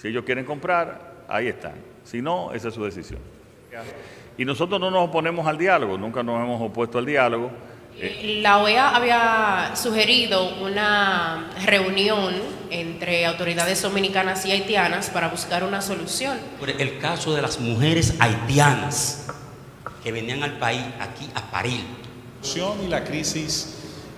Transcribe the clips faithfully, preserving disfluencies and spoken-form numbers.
Si ellos quieren comprar, ahí están. Si no, esa es su decisión. Y nosotros no nos oponemos al diálogo, nunca nos hemos opuesto al diálogo. Eh, la OEA había sugerido una reunión entre autoridades dominicanas y haitianas para buscar una solución. Por el caso de las mujeres haitianas que venían al país aquí a parir. Y la crisis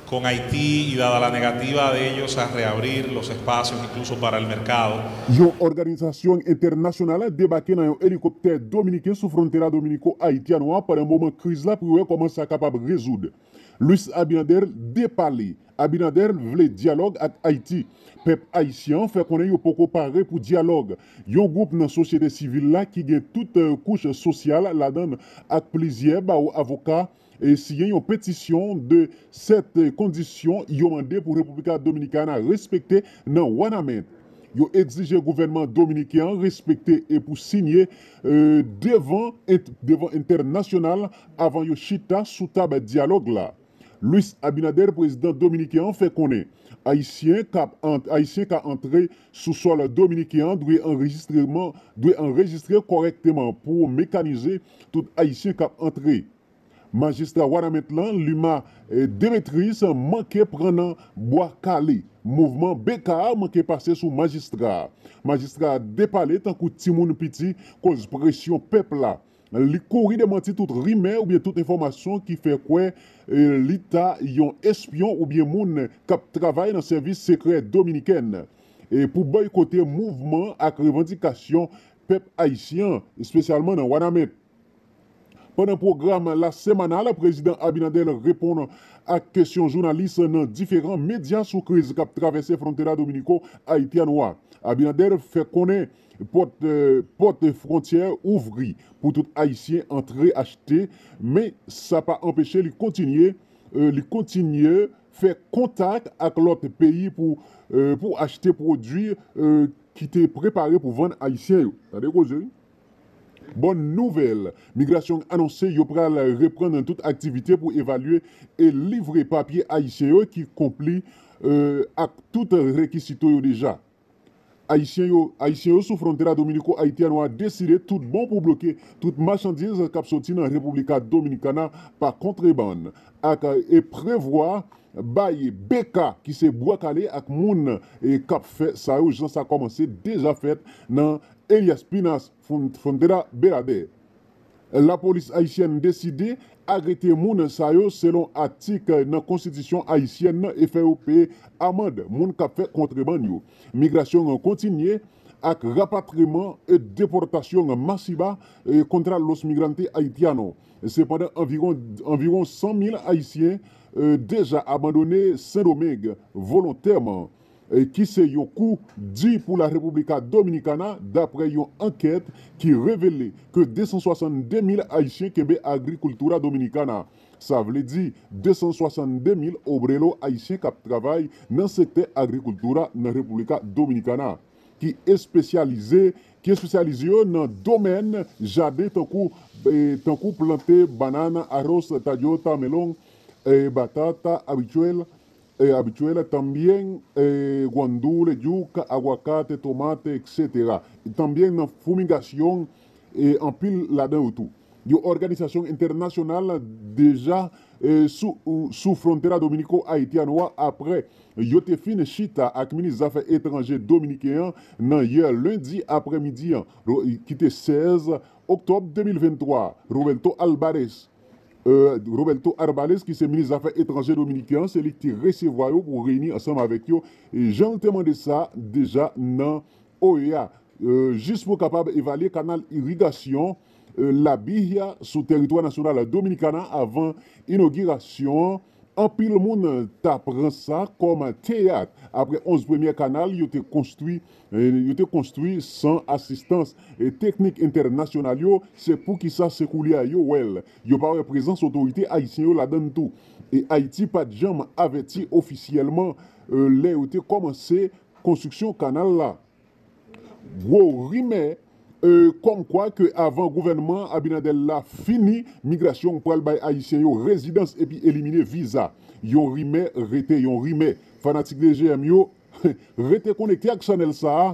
con Haití y dada la negativa de ellos a reabrir los espacios incluso para el mercado. Yon òganizasyon entènasyonal debake nan yon elikoptè dominiken sou fwontyè Dominiko Ayiti a pandan moman kriz la pou yo wè kòman sa kapab rezoud. Luis Abinader depale. Abinader vle dyalòg ak Ayiti. Pèp ayisyen an fè konnen yo poko pare pou dyalòg. Yon gwoup nan sosyete sivil la ki gen tout kouch sosyal ladan l ak plizyè bawo avoka siyen yon petisyon de sèt kondisyon yo mande pou República Dominicana respekte nan Wanament. Yo egzije gouvènman dominiken an respekte e pou siyen devan devan entènasyonal avan yo chita sou tab dyalòg la. Luis Abinader, prezidan dominiken an, fè konnen Ayisyen k ap ant- Ayisyen ka antre sou sòl dominiken an dwe anrejistreman dwe anrejistre kòrèkteman pou mekanize tout Ayisyen k ap antre. Majistra Wanament lan, Luma Demetris, manke pran nan bwa kale. Mouvman B K a manke pase sou majistra a. Majistra a depale tankou timoun piti koz presyon pèp la. Li kouri demanti tout rimè oubyen tout enfòmasyon ki fè kwè li ta yon espyon oubyen moun k ap travay nan sèvis sekrè dominikèn pou bòykote mouvman ak revandikasyon pèp ayisyen an, espesyalman nan Wanament. Pandan pwogram La Semana la, Prezidan Abinader reponn ak kesyon jounalis nan diferan medya sou kriz k ap travèse fwontyè Dominiko Ayitiano a. Abinader fè konnen pòt pòt fwontyè ouvri pou tout Ayisyen antre achte, men sa pa anpeche li kontinye li kontinye fè kontak ak lòt peyi pou pou achte pwodui ki te prepare pou vann Ayisyen yo. Tande koze wi. Bòn nouvèl, Migrasyon anonse yo pral reprann tout aktivite pou evalye e livre papye ayisyen yo ki konpli ak tout rekisito yo deja. Ayisyen yo Ayisyen yo sou fwontyè Dominiko Ayitiano a deside tout bon pou bloke tout machandiz k ap soti nan República Dominicana pa kontrebann ak e prevwa bay B K ki se bwa kale ak moun k ap fè sa yo jan sa kòmanse deja fèt nan Elías Piñas, Frontera Belader. Lapolis ayisyèn deside arete moun sa yo selon atik nan konstitisyon ayisyèn nan e fè yo peye amann moun k ap fè kontrebann yo. Migrasyon an kontinye ak rapatriman e depòtasyon masiba contra los migrantes haitianos. Sepandan, anviwon anviwon san mil Ayisyen deja abandone Sendomeng volontèman, ki se yon kou di pou la República Dominicana, dapre yon ankèt ki revele ke de san swasann de mil Ayisyen kenbe Agricultura Dominicana. Sa vle di de san swasann de mil obrero ayisyen k ap travay nan sektè agrikilti a nan República Dominicana, ki espesyalize ki espesyalize yo nan domèn jaden tankou tankou plante bannann, aros, tadyo, tamelon, batata, abichwèl, abichwèl, tambyen gwandou, lejou, agwakate, tomate, etsetera. Tambyen nan fumigasyon, anpil ladan yo tou. Yon òganizasyon entènasyonal deja sou sou fwontyè Dominiko Ayitiano a apre yo te fin chita ak minis zafè etranje dominiken an nan yè lendi aprèmidi an ki te sèz oktòb de mil venntwa. Roberto Albares Roberto Arbales ki se minis zafè etranje dominiken an se li ki te resevwa yo pou reyini ansanm avèk yo jan l te mande sa deja nan O E A jis pou kapab evalye kanal irigasyon Labihya sou teritwa nasyonal Dominikana avan inogirasyon an. Anpil moun ta pran sa kòm teyat apre onz premyè kanal yo te konstwi yo te konstwi san asistans teknik entènasyonal yo. Se poukisa se koulye a yo wè l. Yo pa wè prezans otorite ayisyen yo ladan l tou. E Ayiti pa t janm avèti ofisyèlman lè yo te kòmanse konstriksyon kanal la. Gwo rimè kòmkwa ke avan gouvènman Abinader la fini, migrasyon pral bay ayisyen yo rezidans epi elimine viza. Yon rimè rete yon rimè. Fanatik D G M yo, rete konekte ak chanèl sa a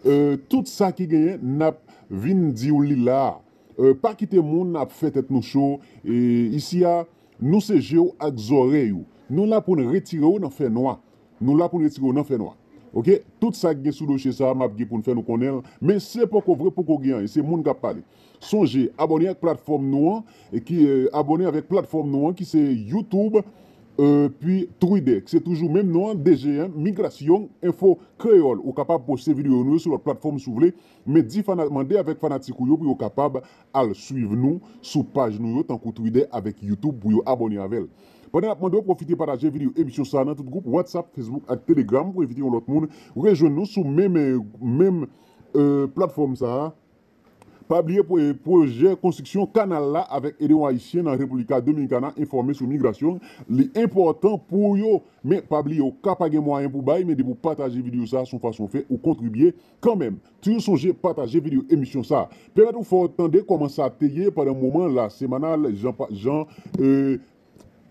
Euh, tout sa ki genyen, n ap vin di w li la a. Euh, pa kite moun ap fè tèt nou cho. E isi a, nou se je w ak zòrèy ou. Nou la pou n retire w nan fènwa. Nou la pou n retire w nan fènwa. Oke? Tout sa k gen sou dosye sa a, m ap gen pou n fè nou konnen l. Men se poko vre, poko gen anyen. Se moun k ap pale. Sonje, abòne ak platfòm nou an, e ki, euh, abòne avèk platfòm nou an ki se YouTube, euh, pi Twitter, ki se toujou menm non an, D G M, Migrasyon Enfo Kreyòl. Ou kapab poste videyo nou yo sou lòt platfòm si w vle, men di fana-, mande avèk fanatik ou yo pou yo kapab al swiv nou sou paj nou yo, tankou Twitter avèk YouTube, pou yo abòne avè l. Pandan n ap mande w pwofite pataje videyo emisyon sa a nan tout gwoup WhatsApp, Facebook ak Telegram pou envite yon lòt moun rejwenn nou sou menm, menm, euh, platfòm sa a. Pa bliye pwo-, pwojè konstriksyon kanal la avèk ede yon Ayisyen nan República Dominicana enfòme sou migrasyon. Li enpòtan pou yo. Men pa bliye, ou ka pa gen mwayen pou bay, men depi w pataje videyo sa a, se yon fason fè ou kontribye kanmenm. Toujou sonje pataje videyo emisyon sa a. Pèmèt ou fè w tande kòman sa te ye pandan moman la semanal Jan, Jan, euh,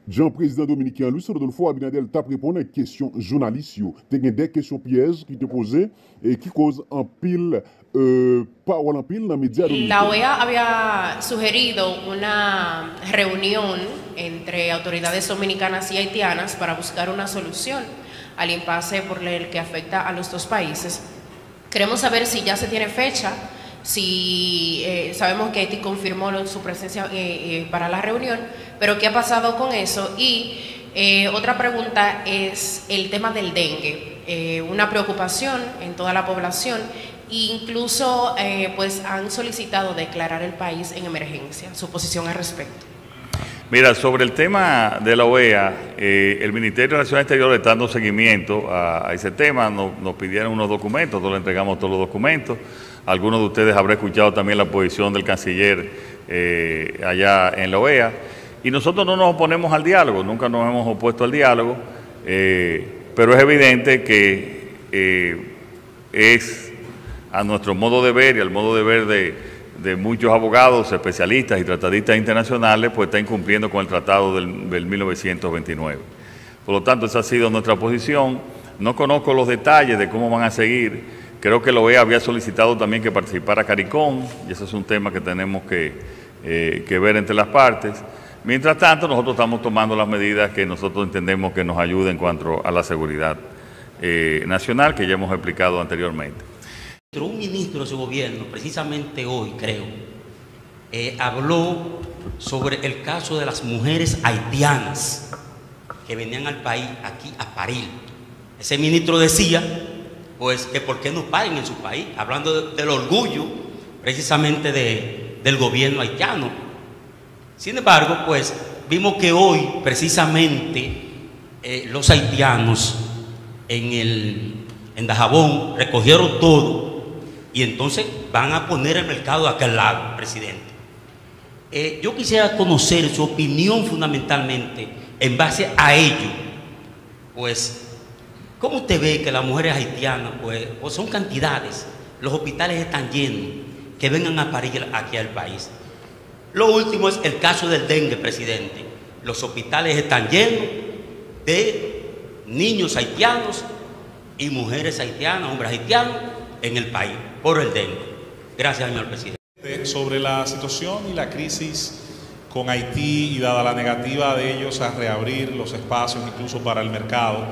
Jan prezidan dominiken an Luis Rodolfo Abinader t ap reponn kesyon jounalis yo. Te gen de kesyon pyèj ki te poze e ki koz anpil, euh, pawòl anpil nan medya dominiken. La OEA había sugerido una reunión entre autoridades dominicanas y haitianas para buscar una solución al impasse por el que afecta a los dos países. Queremos saber si ya se tiene fecha, si eh, sabemos que Haití confirmó lo- su presencia eh, eh, para la reunión, pero ¿qué ha pasado con eso? Y eh, otra pregunta es el tema del dengue, eh, una preocupación en toda la población e incluso eh, pues han solicitado declarar el país en emergencia. Su posición al respecto. Mira, sobre el tema de la OEA, eh, el Ministerio de Relaciones Exteriores está dando seguimiento a, a ese tema. Nos, nos pidieron unos documentos, nosotros le entregamos todos los documentos. Algunos de ustedes habrán escuchado también la posición del canciller eh, allá en la OEA. Y nosotros no nos oponemos al diálogo, nunca nos hemos opuesto al diálogo, eh, pero es evidente que eh, es a nuestro modo de ver y al modo de ver de, de muchos abogados, especialistas y tratadistas internacionales, pues está incumpliendo con el tratado del, del mil novecientos veintinueve. Por lo tanto, esa ha sido nuestra posición. No conozco los detalles de cómo van a seguir. Creo que la OEA había solicitado también que participara CARICOM, y ese es un tema que tenemos que, eh, que ver entre las partes. Mientras tanto, nosotros estamos tomando las medidas que nosotros entendemos que nos ayuden en cuanto a la seguridad eh, nacional que ya hemos explicado anteriormente. Pero un ministro de su gobierno, precisamente hoy creo, eh, habló sobre el caso de las mujeres haitianas que venían al país aquí a parir. Ese ministro decía, pues, que por qué no paren en su país, hablando de- del orgullo precisamente de- del gobierno haitiano. Sin embargo, pues, vimos que hoy, precisamente, eh, los haitianos en, el, en Dajabón recogieron todo y entonces van a poner el mercado de aquel lado, presidente. Eh, yo quisiera conocer su opinión fundamentalmente en base a ello. Pues, ¿cómo usted ve que las mujeres haitianas, pues, pues son cantidades, los hospitales están llenos, que vengan a parir aquí al país? Lo último es el caso del dengue, presidente. Los hospitales están llenos de niños haitianos y mujeres haitianas, hombres haitianos en el país por el dengue. Gracias, señor presidente. Sobre la situación y la crisis con Haití y dada la negativa de ellos a reabrir los espacios incluso para el mercado,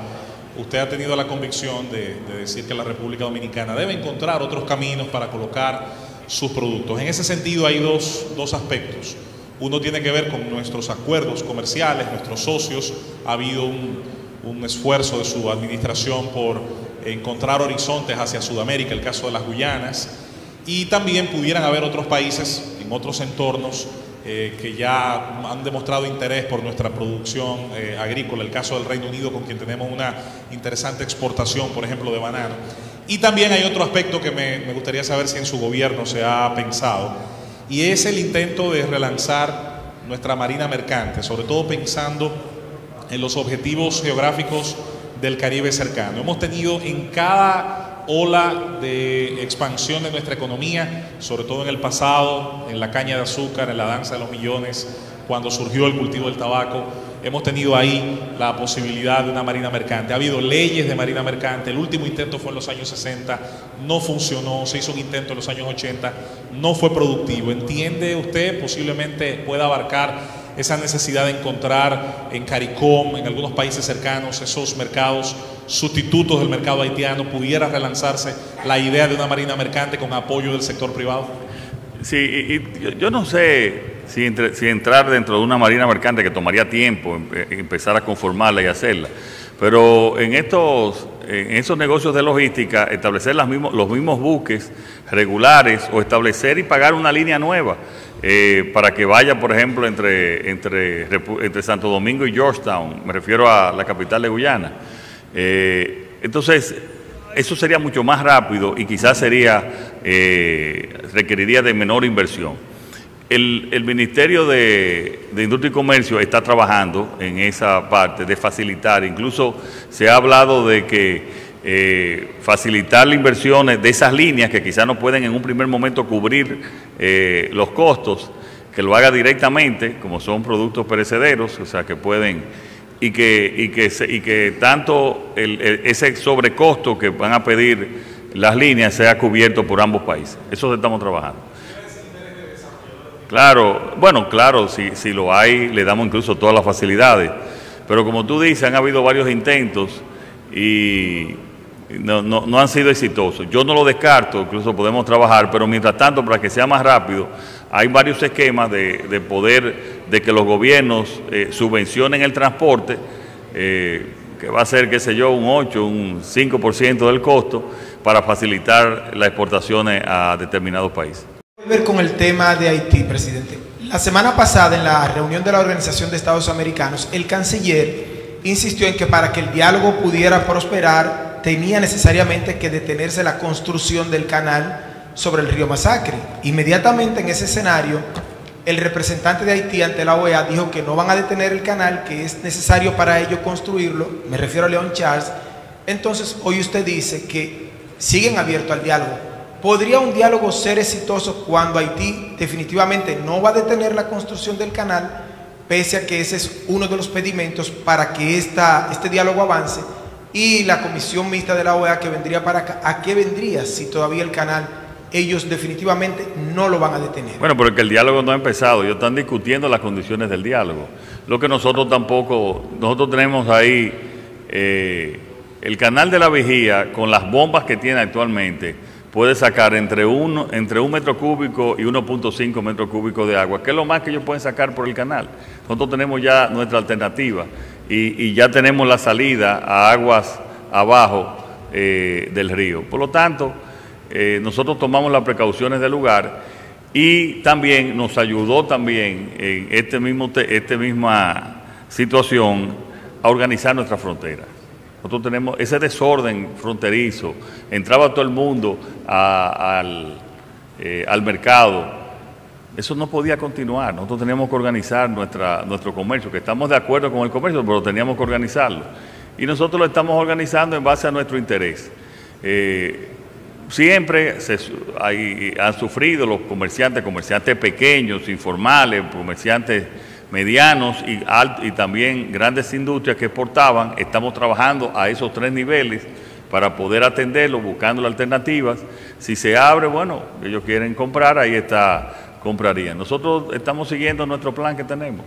usted ha tenido la convicción de, de decir que la República Dominicana debe encontrar otros caminos para colocar sus productos. En ese sentido hay dos, dos aspectos. Uno tiene que ver con nuestros acuerdos comerciales, nuestros socios. Ha habido un, un esfuerzo de su administración por encontrar horizontes hacia Sudamérica, el caso de las Guyanas. Y también pudieran haber otros países en otros entornos eh, que ya han demostrado interès por nuestra producción eh, agrícola, el caso del Reino Unido con quien tenemos una interesante exportación, por ejemplo, de banano. Y también hay otro aspecto que me, me gustaría saber si en su gobierno se ha pensado, y es el intento de relanzar nuestra marina mercante, sobre todo pensando en los objetivos geográficos del Caribe cercano. Hemos tenido en cada ola de expansión de nuestra economía, sobre todo en el pasado, en la caña de azúcar, en la danza de los millones, cuando surgió el cultivo del tabaco, Hemos tenido ahí la posibilidad de una marina mercante. Ha habido leyes de marina mercante. El último intento fue en los años sesenta, no funcionó. Se hizo un intento en los años ochenta, no fue productivo. ¿Entiende usted posiblemente pueda abarcar esa necesidad de encontrar en CARICOM, en algunos países cercanos, esos mercados sustitutos del mercado haitiano? ¿Pudiera relanzarse la idea de una marina mercante con apoyo del sector privado? Sí, y, y yo, yo no sé si, entre- si entrar dentro de una marina mercante, que tomaría tiempo em- eh, empezar a conformarla y hacerla, pero en estos, en esos negocios de logística, establecer las mismos, los mismos buques regulares o establecer y pagar una línea nueva eh, para que vaya, por ejemplo, entre, entre, Repu- entre Santo Domingo y Georgetown, me refiero a la capital de Guyana. Eh, entonces, eso sería mucho más rápido y quizás sería, eh, requeriría de menor inversión. El, el Ministerio de, de Industria y Comercio está trabajando en esa parte de facilitar, incluso se ha hablado de que eh, facilitar las inversiones de esas líneas que quizás no pueden en un primer momento cubrir eh, los costos, que lo haga directamente, como son productos perecederos, o sea, que pueden, y que, y que, se- y que tanto el- el- ese sobrecosto que van a pedir las líneas sea cubierto por ambos países. Eso estamos trabajando. Claro, bueno, claro, si, si lo hay, le damos incluso todas las facilidades. Pero como tú dices, han habido varios intentos y no, no- no han sido exitosos. Yo no lo descarto, incluso podemos trabajar, pero mientras tanto, para que sea más rápido, hay varios esquemas de, de poder, de que los gobiernos eh, subvencionen el transporte, eh, que va a ser, qué sé yo, un ocho, un cinco por ciento del costo para facilitar las exportaciones a determinados países. Ver con el tema de Haití, presidente. La semana pasada, en la reunión de la Organización de Estados Americanos, el canciller insistió en que para que el diálogo pudiera prosperar, tenía necesariamente que detenerse la construcción del canal sobre el río Masacre. Inmediatamente en ese escenario, el representante de Haití ante la O E A dijo que no van a detener el canal, que es necesario para ello construirlo, me refiero a León Charles. Entonces, hoy usted dice que siguen abiertos al diálogo. ¿Podría un diálogo ser exitoso cuando Haití definitivamente no va a detener la construcción del canal, pese a que ese es uno de los pedimentos para que esta, este diálogo avance? Y la comisión mixta de la O E A que vendría para acá, ¿a qué vendría si todavía el canal ellos definitivamente no lo van a detener? Bueno, porque el diálogo no ha empezado, ellos están discutiendo las condiciones del diálogo. Lo que nosotros tampoco, nosotros tenemos ahí eh, el canal de la Vigía con las bombas que tiene actualmente puede sacar entre, uno, entre un metro cúbico y uno punto cinco metros cúbicos de agua, que es lo más que ellos pueden sacar por el canal. Nosotros tenemos ya nuestra alternativa y, y ya tenemos la salida a aguas abajo eh, del río. Por lo tanto, eh, nosotros tomamos las precauciones del lugar y también nos ayudó también en este mismo, te- este misma situación a organizar nuestra frontera. Nosotros tenemos ese desorden fronterizo, entraba todo el mundo a- al, eh, al mercado. Eso no podía continuar. Nosotros teníamos que organizar nuestra, nuestro comercio, que estamos de acuerdo con el comercio, pero teníamos que organizarlo. Y nosotros lo estamos organizando en base a nuestro interés. Eh, siempre se su- hay- han sufrido los comerciantes, comerciantes pequeños, informales, comerciantes medianos y, alt- y también grandes industrias que exportaban. Estamos trabajando a esos tres niveles para poder atenderlos, buscando alternativas. Si se abre, bueno, ellos quieren comprar, ahí está, comprarían. Nosotros estamos siguiendo nuestro plan que tenemos.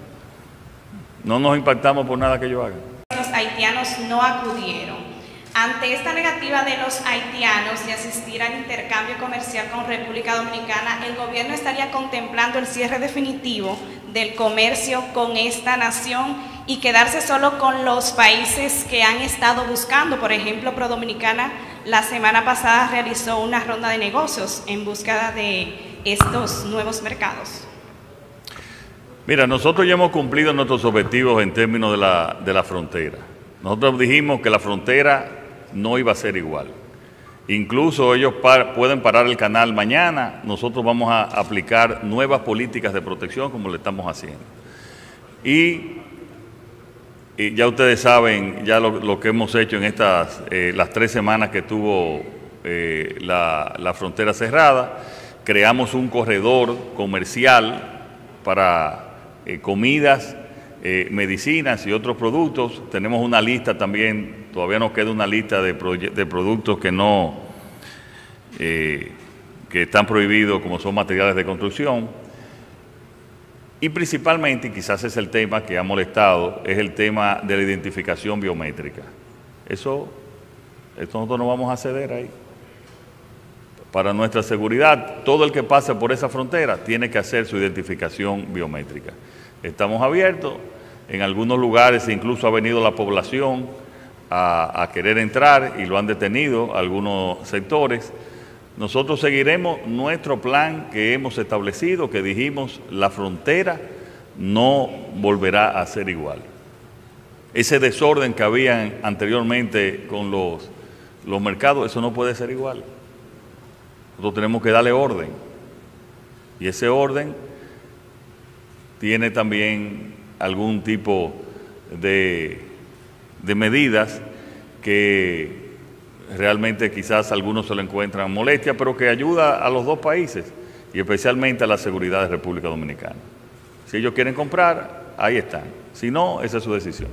No nos impactamos por nada que ellos hagan. Los haitianos no acudieron. Ante esta negativa de los haitianos de asistir al intercambio comercial con República Dominicana, el gobierno estaría contemplando el cierre definitivo del comercio con esta nación y quedarse solo con los países que han estado buscando. Por ejemplo, Prodominicana la semana pasada realizó una ronda de negocios en búsqueda de estos nuevos mercados. Mira, nosotros ya hemos cumplido nuestros objetivos en términos de la, de la frontera. Nosotros dijimos que la frontera no iba a ser igual. Incluso ellos pa- pueden parar el canal mañana, nosotros vamos a aplicar nuevas políticas de protección como lo estamos haciendo. Y, y ya ustedes saben ya lo, lo que hemos hecho en estas eh, las tres semanas que estuvo eh, la, la frontera cerrada. Creamos un corredor comercial para eh, comidas eh, medicinas y otros productos. Tenemos una lista también, todavía nos queda una lista de, proye- de productos que no, eh, que están prohibidos, como son materiales de construcción. Y principalmente, y quizás es el tema que ha molestado, es el tema de la identificación biométrica. Eso, eso nosotros no vamos a ceder ahí. Para nuestra seguridad, todo el que pase por esa frontera tiene que hacer su identificación biométrica. Estamos abiertos, en algunos lugares incluso ha venido la población a, a querer entrar y lo han detenido algunos sectores. Nosotros seguiremos nuestro plan que hemos establecido, que dijimos, la frontera no volverá a ser igual. Ese desorden que había anteriormente con los, los mercados, eso no puede ser igual. Nosotros tenemos que darle orden. Y ese orden tiene también algún tipo de, de medidas que realmente quizás algunos se lo encuentran molestia, pero que ayuda a los dos países y especialmente a la seguridad de República Dominicana. Si ellos quieren comprar, ahí están. Si no, esa es su decisión.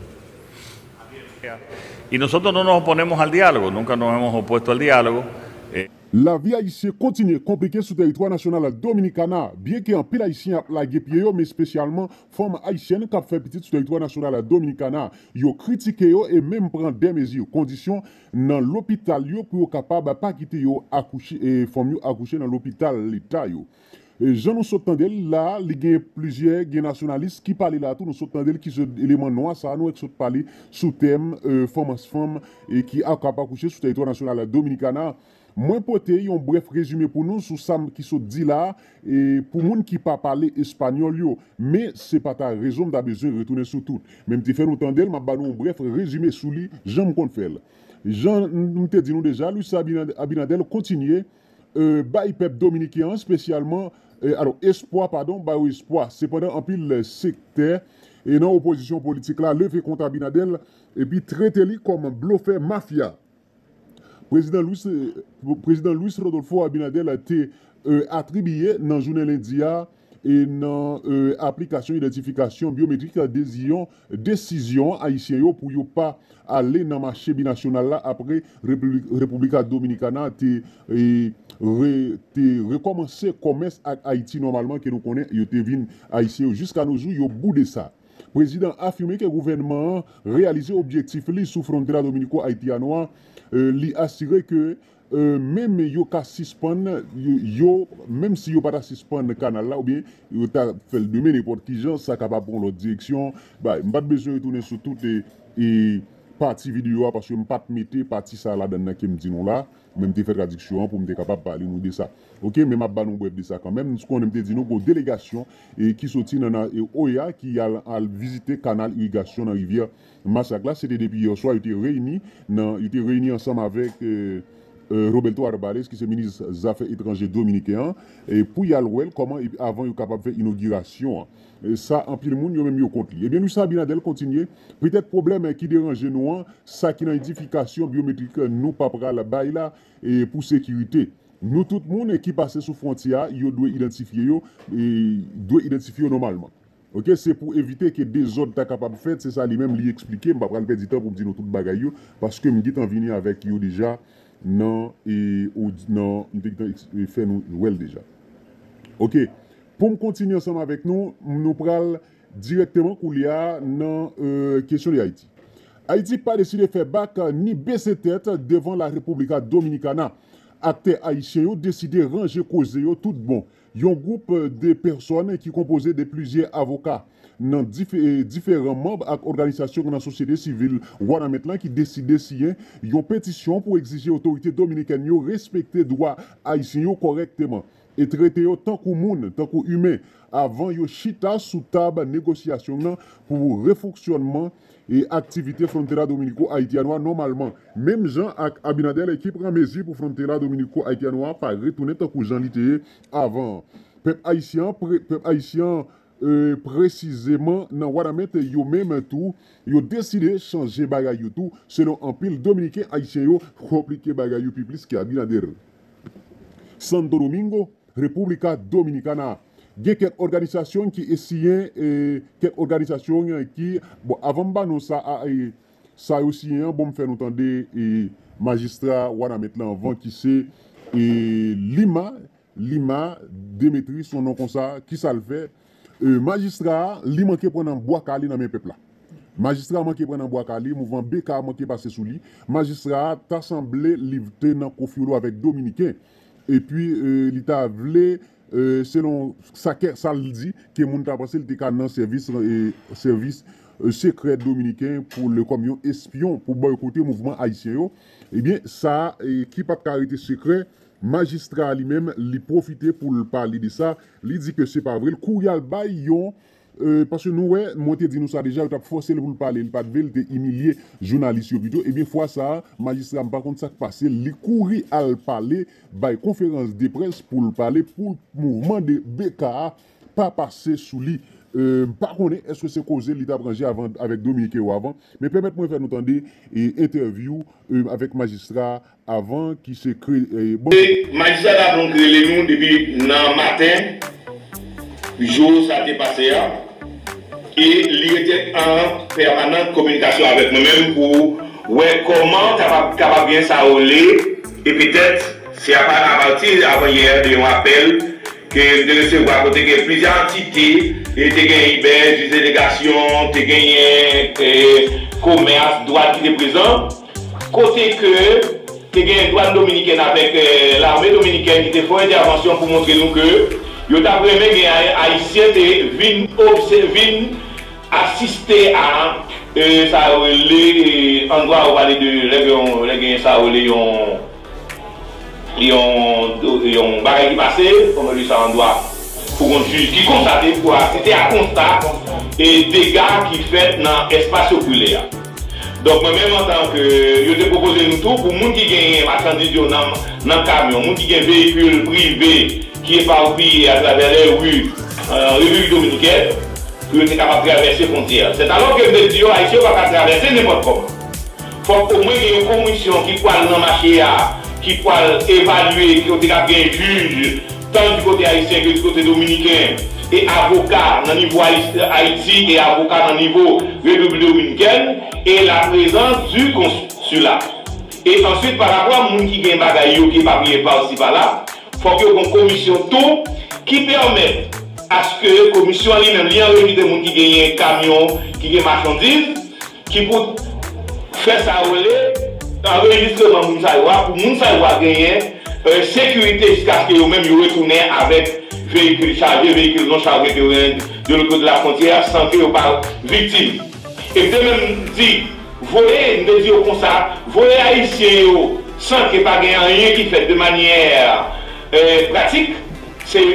Y nosotros no nos oponemos al diálogo, nunca nos hemos opuesto al diálogo. Eh, Lavi ayisyen kontinye konplike sou teritwa nasyonal Dominikana. Byenke anpil ayisyen ap lage pye yo, men espesyalman fanm ayisyèn k ap fè pitit sou teritwa nasyonal Dominikana, yo kritike yo e menm pran de mezi kondisyon nan lopital yo pou yo kapab pa kite yo akouche, e fanm yo akouche nan lopital leta yo. E jan nou sot tande l la, li gen plizyè, gen nasyonalis ki pale la tou, nou sot tande l ki se eleman nwa sa a, nou wè k sot pale sou tèm, e, fanm ansfanm, e ki a, k ap akouche sou teritwa nasyonal Dominikana. Mwen pote yon brèf rezime pou nou sou sa m ki sot di la, e pou moun ki pa pale espanyòl yo. Men se pa ta rezon m ta bezwen retounen sou tout. Men m te fè nou tande l, m ap ba nou yon brèf rezime sou li, jan m konn fè l. Jan m te di nou deja, Luis Abinader kontinye e, bay pèp dominiken an, espesyalman, e, alò, espwa, padon, ba yo espwa. Sepandan, anpil sektè e nan opozisyon politik la leve kont Abinader epi trete li kòm blofè mafya. Prezidan Luis, e, Prezidan Luis Rodolfo Abinader te, e, atribiye nan jounen lendi a e nan, e, aplikasyon idantifikasyon byometrik desiyon, desizyon ayisyen yo pou yo pa ale nan mache binasyonal la apre Repiblik, República Dominicana te, e, re, te rekòmanse kòmès ak Ayiti nòmalman ke nou konnen yo te vin ayisyen yo. Jiska no jou, yo boude sa. Prezidan afime ke gouvènman an reyalize objektif li sou frontera dominiko-ayitiano a, e, li asire ke e, menm yo ka sispann, yo, yo, menm si yo pa ta sispann kanal la, oubyen yo ta fè l demen nenpòt ki jan, sa kapab pran lòt direksyon. Bay, m pa t bezwen retounen sou tout e, e pati videyo a, paske m pa t mete pati sa a ladan nan ke m di nou la, men m te fè tradiksyon an pou m te kapab pale nou de sa. Oke, men m ap ba nou brèf de sa kanmenm. Nou konnen m te di nou gon delegasyon e ki soti nan, nan e, Oya ki al, al vizite kanal irigasyon nan rivyè Masak la, se te depi yè swa, yo te reyini nan, yo te reyini ansanm avèk, e, e, Roberto Arbales, ki se minis zafè etranje dominiken an, e pou y al wè l kòman, epi avan yo kapab fè inogirasyon an. E sa, anpil moun, yo menm yo kont li. Ebyen, Luis Abinader kontinye, petèt pwoblèm ki deranje nou an, sa ki nan idantifikasyon byometrik nou pa pral bay la, e pou sekirite. Nou tout moun ki pase sou fwontyè a, yo dwe idantifye yo, e dwe idantifye yo nòmalman. Oke, se pou evite ke dezòd ta kapab fèt, se sa li menm li eksplike. M pa pral pèdi tan pou m di nou tout bagay yo, paske m gentan vini avèk yo deja nan, e, od- nan, m te gentan eks- e, fè nou wè l deja. Oke, pou m kontinye ansanm avèk nou, nou pral dirèkteman koulye a nan, e, kesyon de Ayiti. Ayiti pa deside fè bak ni bese tèt devan la República Dominicana. Aktè ayisyen yo deside ranje koze yo tout bon. Yon gwoup de pèsòn ki konpoze de plizyè avoka nan dife- diferan manm ak òganizasyon nan sosyete sivil Wanament lan ki deside siyen yon petisyon pou egzije otorite dominikèn yo respekte dwa ayisyen yo kòrèkteman e trete yo tankou moun, tankou imen, avan yo chita sou tab negosyasyon nan pou refonksyònman e aktivite Frontera Dominiko Haitiano a nòmalman. Menm jan ak Abinader ki pran mezi pou Frontera Dominiko Haitiano a pa retounen tankou jan li te ye avan an. Pèp ayisyen an, pre- pèp ayisyen an, e, presizeman nan Wanament, yo menm tou, yo deside chanje bagay yo tou, selon anpil Dominiken ayisyen yo konplike bagay yo pi plis ke Abinader. Santo Domingo, República Dominicana. Gen kèk òganizasyon ki esiyen, e, kèk òganizasyon ki, bon, avan m ba nou sa, a, e, sa yo siyen an, bon, m fè nou tande, e, majistra Wanament lan anvan ki se, e, Lima, Lima Demetri, son non konsa, ki sa l fè? E, majistra a, li manke pran nan bwa kale nan men pèp la. Majistra a manke pran nan bwa kale, mouvman B K a manke pase sou li. Majistra a ta sanble li te nan konfyolo avèk Dominiken. Epi, e, li ta vle, e, selon sa kè, sa l di, ke moun ta panse li te ka nan sèvis, e, sèvis, e, sekrè dominiken pou le, kòm yon espyon pou bòykote mouvman ayisyen yo. Ebyen, sa, e, ki pa t ka rete sekrè, majistra a li menm, li pwofite pou l pale de sa. Li di ke se pa vre. L kouri al bay yon, e, paske nou wè, mwen te di nou sa deja, yo t ap fòse l pou l pale, li pa t vle, li te imilye jounalis yo pito. Ebyen, fwa sa a, majistra, m pa konn sa k pase, li kouri al pale, bay konferans de près pou l pale pou mouvman de B K a pa pase sou li. E, m pa konnen èske se koze li t ap ranje avan, avèk Dominiken yo avan, men pèmèt mwen fè nou tande, e, entèvyou, e, avèk majistra avan ki se kre-, e, bon. E majistra ta donk rele nou depi nan maten, jou sa te pase a, e li rete an pèmanan kominikasyon avèk mwen menm pou wè kòman kapab, kapab gen sa yo le, e petèt se apa-, apati avan yè de yon apèl ke m te resevwa kote gen plizyè antite, e te gen Ibèj, Delegasyon, te genyen, e, Komès, Dwàn ki te prezan, kote ke te gen dwàn dominikèn avèk, e, lame dominikèn ki te fè yon entèvansyon pou montre nou ke yo t ap renmen gen Ay-, Ayisyen te vin obse-, vin asiste a, e, sa yo rele, e, an dwa yo pale de lè gen, lè gen sa yo rele yon, yon, yon bagay ki pase, kòman yo rele sa an dwa, pou yon jij ki konstate, pou asiste a konsta e dega ki fèt nan espas yo brule a. Donk, mwen menm, antanke, yo te pwopoze nou tou, pou moun ki genyen machandiz yo nan, nan kamyon, moun ki gen veyikil prive ki eparpiye atravè lè ri, e, Repiblik Dominikèn, pou yo te kapab travèse fwontyè a. Sètalò ke m te di yo, Ayisyen yo pa ka travèse nenpòt kòman. Fòk omwen gen yon komisyon ki pwal nan mache a, ki pwal evalye, ki kote k ap gen jij, tan di kote ayisyen ke di kote dominiken, e avoka nan nivo Ayi-, Ayiti, e avoka nan nivo Repiblik Dominikèn, e la prezans di konsila. E answit, pa rapò a moun ki gen bagay yo ki epapiye pa isi pa la, fòk yo gen yon komisyon tou ki pèmèt aske komisyon an li menm, li anrejistre moun ki genyen kamyon, ki gen machandiz, ki pou fè sa yo rele anrejistreman moun sa yo a, pou moun sa yo a genyen, e, sekirite jiskaske yo menm yo retounen avèk veyikil chaje, veyikil non chaje ke yo genyen de lòt kote lafwontyè, san ke yo pa viktim. E m te menm di, voye, m te di yo konsa, voye ayisyen yo san ke pa gen anyen ki fèt de manyè, e, pratik, se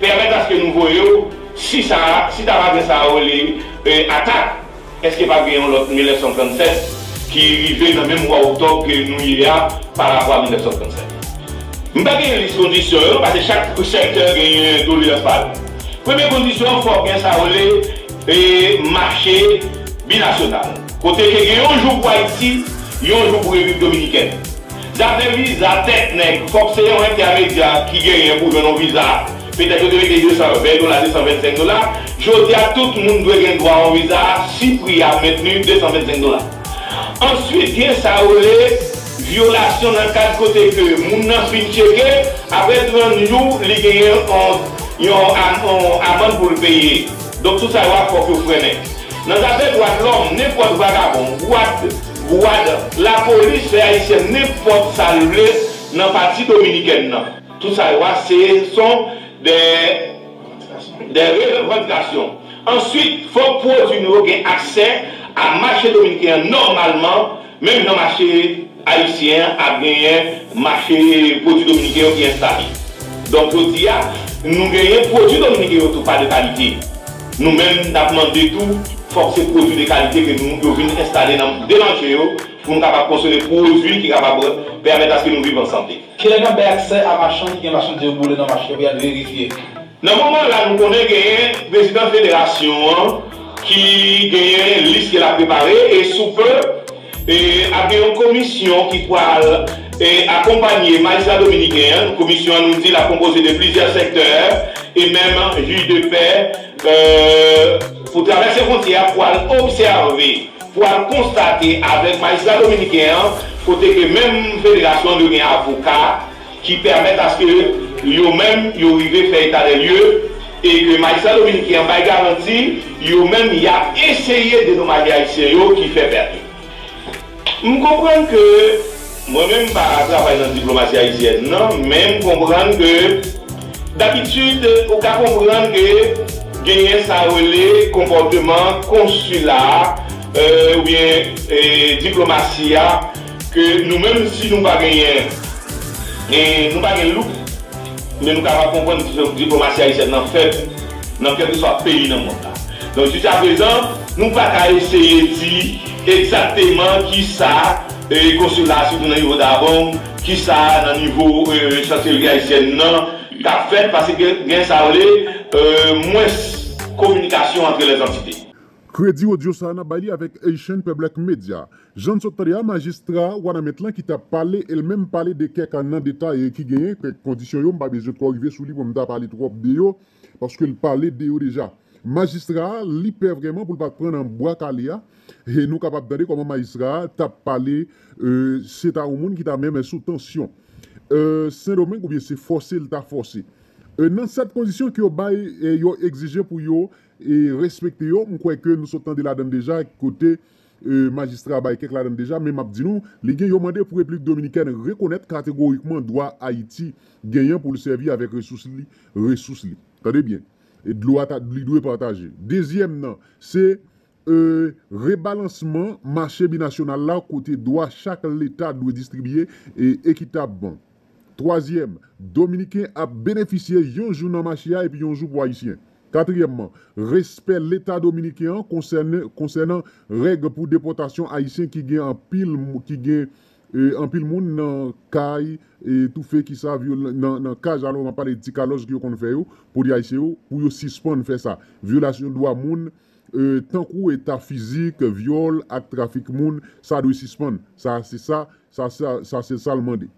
pèmèt aske nou voye yo, si sa, si ta va gen sa yo rele, e, atak, èske pa gen yon lòt mil nèf san trannsèt ki rive nan menm mwa oktòb ke nou ye a pa rapò a mil nèf san trannsèt? M pa gen lis kondisyon yo, paske chak sektè genyen doleyans pa yo. Premye kondisyon an, fòk gen sa yo rele, e, mache binasyonal. Kote ke gen yon jou pou Ayiti, yon jou pou Repiblik Dominikèn. Zafè viza, tèt nèg, fòk se yon entèmedya ki genyen pou jwenn yon viza. Petèt yo te mete de san ven dola, de san vennsenk dola. Jodi a, tout moun dwe gen dwa yon viza si pri a mentni, de san vennsenk dola. Answit, gen sa yo rele vyolasyon nan kad kote ke moun nan fin tcheke, apre trant jou, li genyen yon, yon, yon amann pou l peye. Donk, tout sa yo a fòk yo frennen. Nan zafè dwa de lòm, nenpòt vagabon, gwad, gwad, lapolis fè ayisyen nenpòt sa l vle nan pati dominikèn nan. Tout sa yo a, se son de, de revandikasyon. Answit, fòk pwodui nou yo gen aksè a mache dominiken an nòmalman, menm jan mache ayisyen an ap genyen mache pwodui dominiken yo ki enstale. Donk, jodi a, nou genyen pwodui dominiken yo tou pa de kalite. Nou menm, n ap mande tou, fòk se pwodui de kalite ke nou, yo vin enstale nan de mache yo, pou nou kapab konsome pwodui ki kapab pèmèt aske nou viv an sante. Kilè n ap bay aksè a machann ki gen machandiz yo boule nan mache yo pou y al verifye? Nan moman la, nou konnen genyen prezidan federasyon an ki genyen lis ke l ap prepare e sou pe, e, ap gen yon komisyon ki pral E akonpanye majistra dominiken an, komisyon an nou di l ap konpoze de plizyè sektè e menm jij de pè, euh, pou travèse fwontyè a, pou al obsève, pou al konstate avèk majistra dominiken an, kote ke menm federasyon an dwe gen avoka ki pèmèt aske yo menm yo rive fè eta dè lye e ke majistra dominiken an bay garanti yo menm y ap eseye dedomaje ayisyen yo ki fè pèt yo. M konprann ke mwen menm m pa travay nan diplomasi ayisyèn nan, men m konprann ke dabitid ou ka konprann ke genyen sa yo rele konpòteman konsila a, euh, oubyen, euh, diplomasi a, ke nou menm si nou pa genyen, e nou pa gen loup, men nou kapab konprann diplomasi ayisyèn nan fèt nan kèlkeswa peyi nan mond la. Donk, jiskaprezan, nou pa ka eseye di egzakteman kisa, e, konsila, sitou nan nivo Dabong, kisa nan nivo, e, chanselri ayisyèn nan k ap fèt, paske gen, gen sa yo rele, e, mwens kominikasyon antre lèzantite. Kredi odyo sa a n ap bay li avèk Haitian Public Media. Jan n sot tande a, majistra Wanament lan ki t ap pale, e l menm pale de kèk nan detay ki genyen, kèk kondisyon yo, m pa bezwen twò rive sou li pou m ta pale twòp de yo, paske l pale de yo deja. Majistra a, li pè vrèman pou l pa t pran nan bwa kale a, e nou kapab tande kòman majistra a t ap pale, e, se ta yon moun ki ta menm sou tansyon. E, Sendomeng oubyen se fòse l ta fòse. E, nan sèt kondisyon ke yo bay, e, yo egzije pou yo, e, respekte yo, m kwè ke nou sot tande ladan l deja, kote, e, majistra a bay kèk ladan l deja, men m ap di nou, li gen yo mande pou Repiblik Dominikèn rekonèt kategorikman dwa Ayiti genyen pou l sèvi avèk resous li, resous li. Tande byen. E dlo a ta, li dwe pataje. Dezyèm nan, se, e, rebalansman mache binasyonal la kote dwa chak leta dwe distribiye e ekitabman. Twazyèm, Dominiken ap benefisye yon jou nan mache a epi yon jou pou Ayisyen. Katriyèmman, respè Leta dominiken an konsène, konsènan règ pou depòtasyon Ayisyen ki gen anpil, ki gen, e, anpil moun nan kay, e, toufe kisa, vyol-, nan, nan kaj, alò m ap pale de ti kalòj ke yo konn fè yo, pou di Ayisyen yo, pou yo sispann fè sa. Vyolasyon dwa moun, e, tankou eta fizik, vyòl ak trafik moun, sa dwe sispann. Sa se sa, sa, sa, sa se sa l mande.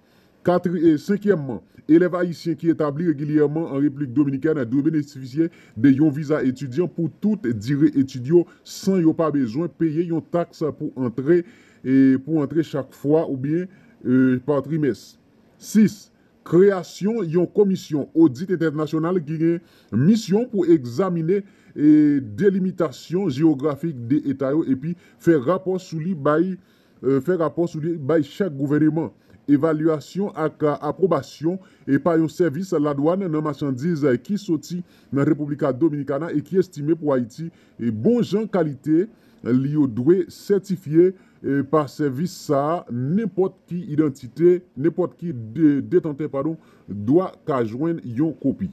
Katri-, e, senkyèmman, elèv ayisyen ki etabli regilyèman an Repiblik Dominikèn dwe benefisye de yon viza etidyan pou tout dire etid yo san yo pa bezwen peye yon taks pou antre, e, pou antre chak fwa oubyen, e, pa trimès. Sis, kreyasyon yon komisyon odit entènasyonal ki gen misyon pou egzamine, e, delimitasyon jewografik de eta yo epi fè rapò sou li bay, e, fè rapò sou li bay chak gouvèneman. Evalyasyon ak, a, apwobasyon, e, pa yon sèvis ladwàn nan machandiz ki soti nan República Dominicana e ki estime pou Ayiti, e, bon jan kalite li yo dwe sètifye, e, pa sèvis sa a, nenpòt ki idantite, nenpòt ki de-, detantè, padon, dwa ka jwenn yon kopi.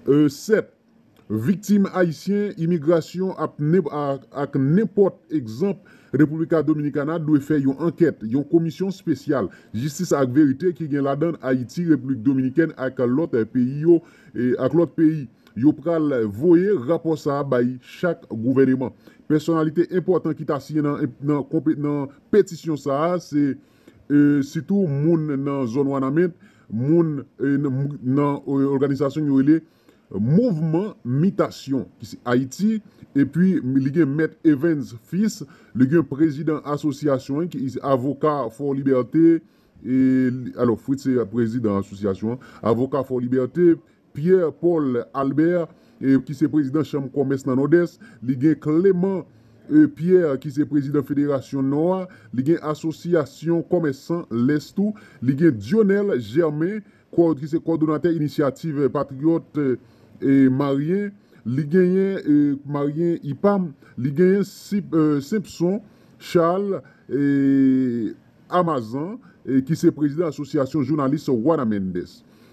E, sèt, viktim ayisyen imigrasyon ap nen-, a-, ak nenpòt egzanp República Dominicana dwe fè yon ankèt, yon komisyon espesyal, jistis ak verite ki gen ladan Ayiti, Repiblik Dominikèn ak lòt peyi yo, e, ak lòt peyi. Yo pral voye rapò sa a bay chak gouvèneman. Pèsonalite enpòtan ki ta siyen nan, nan, konpe-, nan petisyon sa a, se, e, sitou moun nan zòn Wanament, moun, e, nan, nan, e, òganizasyon yo rele Mouvman Mitasyon, ki se Ayiti, epi li gen Mèt Evans Fils, li gen prezidan asosyasyon an, ki avoka Fò Libète, e, li, alò, Fritz se prezidan asosyasyon an, avoka Fò Libète, Pierre Paul Albert, e, ki se prezidan Chanm Kòmès nan Nòdès, li gen Clément, e, Pierre, ki se prezidan Federasyon Nò a, li gen Asosyasyon Kòmèsan Lès tou, li gen Dionel Germain, kò-, ki se kòdonatè Inisyativ Patriyòt, e, Maryen, li genyen, e, Maryen IPAM, li genyen Sip-, e, Simpson Charles, e, Amazan, e, ki se prezidan Asosyasyon Jounalis Wanament.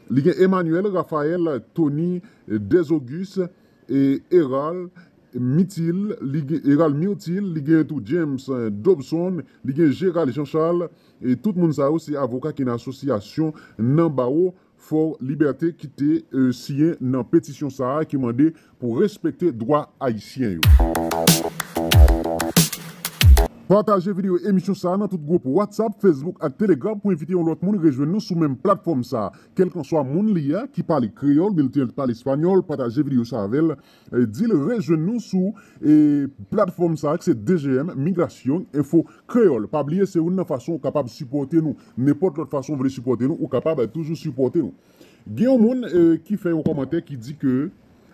Li gen Emmanuel Raphaël Tony Desauguste, e, Erald Mitil, li gen Erald Mirtil, li gen tou James, e, Dobson, li gen Gérald Jean Charles, e tout moun sa yo se avoka ki nan asosyasyon nan bawo Fò Libète ki te, e, siyen nan petisyon sa a ki mande pou respekte dwa ayisyen yo. Pataje videyo emisyon sa a nan tout gwoup WhatsApp, Facebook ak Telegram pou envite yon lòt moun rejwenn nou sou menm platfòm sa a. Kèlkanswa moun li a ki pale kreyòl, oubyen li te pale espanyòl, pataje videyo sa a avè l, e, di l rejwenn nou sou, e, platfòm sa a ki se D G M, Migrasyon Enfo Kreyòl. Pa bliye, se youn nan fason ou kapab sipòte nou. Nenpòt lòt fason ou vle sipòte nou, ou kapab toujou sipòte nou. Gen yon moun, e, ki fè yon kòmantè ki di ke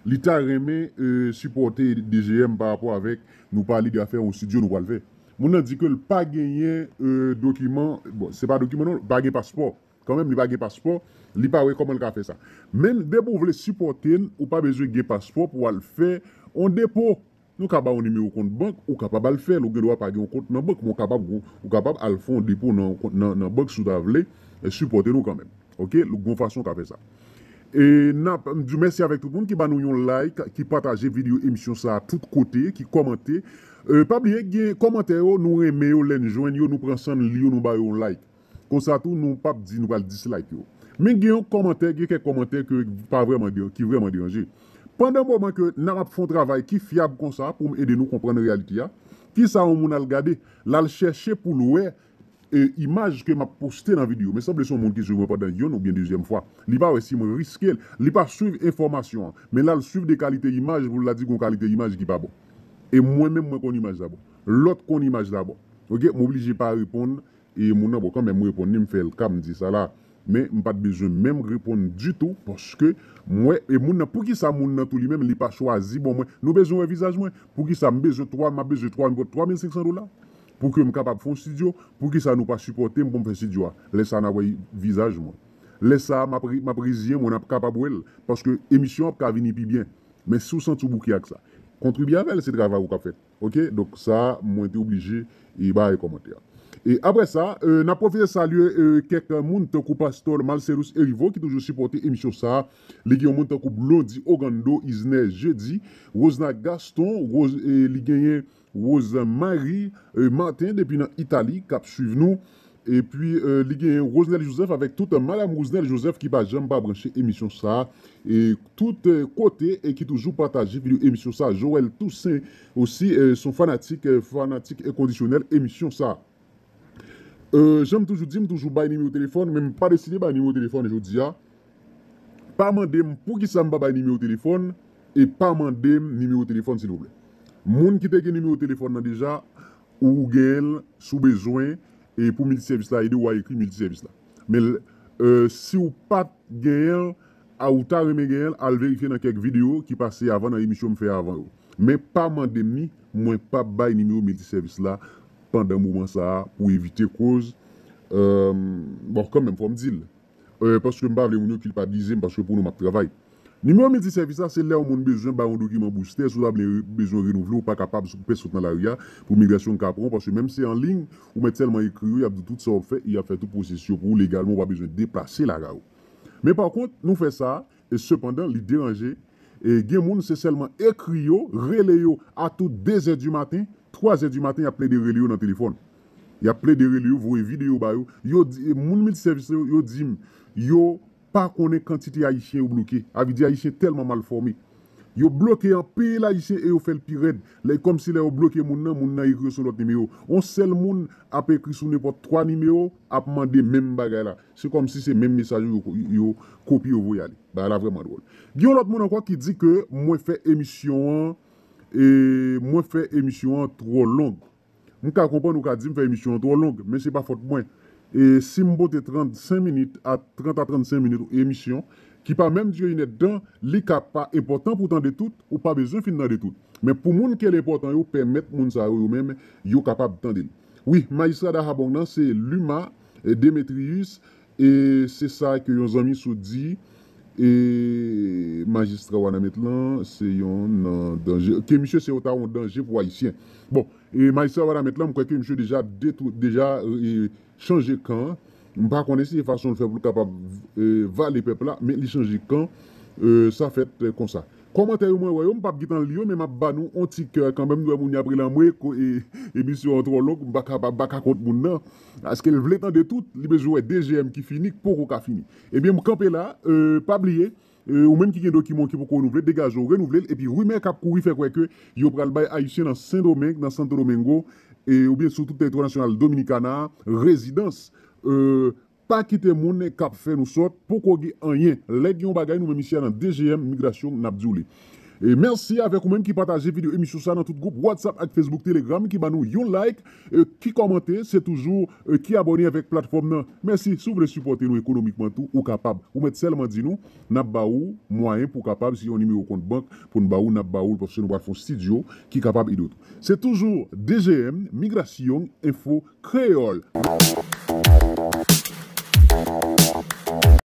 li ta renmen, e, sipòte D G M pa rapò avèk nou pale de afè yon estidyo nou pral fè. Moun nan di ke l pa genyen, e, dokiman, bon, se pa dokiman non, pa gen paspò. Kanmenm, li pa gen paspò, li pa wè kòman l ka fè sa. Men depi w vle sipòte n, ou pa bezwen gen paspò pou w al fè yon depo. Nou ka ba w nimewo kont bank, ou kapab al fè l, ou gen dwa pa gen yon kont nan bank, men ou kapab, ou kapab al fè yon depo nan, nan, nan bank si w ta vle, e, sipòte nou kanmenm. Oke? Gon fason w ka fè sa. E n ap di mèsi avèk tout moun ki ba nou yon like, ki pataje videyo emisyon sa a tout kote, ki kòmante. E, pa bliye, gen kòmantè yo, nou renmen yo, lè n jwenn yo, nou pran san n li yo, nou ba yo yon like. Konsa tou, nou p ap di nou pral dislike yo. Men gen yon kòmantè, gen kèk kòmantè ke pa vrèman de-, ki vrèman deranje. Pandan moman ke n ap fè yon travay ki fyab konsa pou m ede nou konprann reyalite a, kisa yon moun al gade? L al chèche pou l wè, e, imaj ke m ap poste nan videyo. Men sanble se yon moun ki swiv mwen pandan yonn oubyen dezyèm fwa. Li pa wè si mwen riske l. Li pa swiv enfòmasyon an. Men l al swiv de kalite imaj pou l la di gon kalite imaj ki pa bon. E mwen menm, mwen konn imaj la bon. Lòt konn imaj la bon. Oke? M oblije pa reponn e moun nan, bon, kanmenm, m reponn li, m fè l ka, m di sa la. Men, m pa t bezwen menm reponn ditou, paske m wè, e moun nan, poukisa moun nan tou li menm, li pa chwazi, bon, mwen, nou bezwen wè vizaj mwen, poukisa m bezwen twa, m ap bezwen twa, m pot twa mil senk san dola pou ke m kapab fè yon estidyo, poukisa nou pa sipòte m pou m fè estidyo a? Lè sa a, n a wè vizaj mwen. Lè sa a, m ap re-, m ap reziyen mwen, n ap kapab wè l, paske emisyon an ap ka vini pi byen. Men si w santi w bouke ak sa, kontribye avè l, se travay ou k ap fè. Oke? Donk sa, mwen te oblije, e, bay kòmantè a. E apre sa, e, n ap pwofite salye, e, kèk moun tankou Pastè Marcelus Erivo ki toujou sipòte emisyon sa. Li gen yon moun tankou Blondy Ogando, Isner Jeudi, Rosna Gaston, Rose, e, li genyen Rose Marie, e, Martin depi nan Itali k ap swiv nou. Epi, e, li genyen Rosenel Joseph avèk tout, e, Madam Rosenel Joseph ki pa janm pa branche emisyon sa a, e, tout, e, kote e ki toujou pataje videyo emisyon sa a. Joël Toussaint osi, e, se yon fanatik, e, fanatik enkondisyonèl emisyon sa a. E, jan m toujou di, m toujou bay nimewo telefòn, men m pa deside bay nimewo telefòn jodi a. Pa mande m poukisa m pa bay nimewo telefòn e pa mande m nimewo telefòn, silvouplè. Moun ki te gen nimewo telefòn nan deja, ou genyen l, si w bezwen, e pou miltisèvis la ede w, w a ekri miltisèvis la. Men, e, si w pa t genyen l, a ou ta renmen genyen l, al verifye nan kèk videyo ki pase avan nan emisyon m fè avan yo. Men pa mande m ni, mwen p ap bay nimewo miltisèvis la pandan moman sa a pou evite koz, e, bon, kanmenm, fò m di l. E, paske m pa vle moun yo kilpabilize m, paske pou nou m ap travay. Nimewo miltisèvis la, se lè yon moun bezwen ba yon dokiman boustè, si w ta vle re-, bezwen renouvle, ou pa kapab, si w pè sot nan lari a, pou migrasyon ka pran w, paske menm se an liy, ou mèt sèlman ekri yo, y ap di tout sa w ap fè, y ap fè tout pwosesis yo pou ou legalman, ou pa bezwen deplase lakay ou. Men pa kont, nou fè sa, e sepandan, li deranje, e gen moun, se sèlman ekri yo, rele yo a tout de zè di maten, twa zè di maten, y ap plede rele yo nan telefòn. Y ap plede rele yo, voye videyo ba yo. Yo di, moun miltisèvis yo, yo di m, yo pa konnen kantite Ayisyen yo bloke. A vle di Ayisyen tèlman mal fòme. Yo bloke anpil Ayisyen e yo fè l pi rèd. Lè, kòmsi lè yo bloke moun nan, moun nan ekri yo sou lòt nimewo. Yon sèl moun ap ekri sou nenpòt twa nimewo, ap mande menm bagay la. Se kòmsi se menm mesaj yo, yo, yo kopye, yo voye ale. Bagay la vrèman dwòl. Gen yon lòt moun ankò ki di ke mwen fè emisyon an, e mwen fè emisyon an twò long. M ka konprann ou ka di m fè emisyon an twò long, men se pa fòt mwen. E si m pote trannsenk minit a, trant a trannsenk minit emisyon, ki pa menm dire inèdtan, li ka pa enpòtan pou tande tout, ou pa bezwen fin tande tout. Men pou moun ke l enpòtan yo, pèmèt moun sa yo, yo menm, yo kapab tande l. Wi, majistra Dahabong nan, se Luma, e, Demetrius, e se sa ke yon zanmi sou di, e majistra Wanament lan, se yon nan danje, ke misye se yon ta yon danje pou Ayisyen. Bon, e majistra Wanament lan, m kwè ke misye deja detou-, deja, e, chanje kan. M pa konnen si se fason l fè pou l kapab, e, vale pèp la, men li chanje kan, e, sa fèt, e, konsa. Kòmantè yo mwen wè yo, m p ap gentan li yo, men m ap ba nou on ti kè kanmenm, nou wè moun y ap rele anmwe, ko-, e, emisyon an twò long, m pa ka, pa, pa ka kont moun nan. Paske l vle tande tout, li bezwen wè D G M ki fini, k poko ka fini. Ebyen, m kanpe la, e, pa bliye, e, ou menm ki gen dokiman ki poko renouvle, degaje w, renouvle l, epi rimè k ap kouri fè kwè ke yo pral bay Ayisyen nan Sendomeng, nan Santo Domingo, e, oubyen sou tout teritwa nasyonal Dominikana, rezidans, e, pa kite moun k ap fè nou sòt, poko gen anyen. Lè gen yon bagay, nou menm isi a nan D G M Migrasyon, n ap di w li. E mèsi avèk ou menm ki pataje videyo emisyon sa nan tout gwoup WhatsApp ak Facebook, Telegram, ki ban nou yon like, e, ki kòmante, se toujou, e, ki abòne avèk platfòm nan. Mèsi, si w vle sipòte nou ekonomikman tou, ou kapab. Ou mèt sèlman di nou, n ap ba ou mwayen pou w kapab, si yon nimewo kont bank pou n ba ou, n ap ba ou l, paske nou pral fè yon estidyo ki kapab ede w tou. Se toujou D G M, Migrasyon Enfo Kreyòl.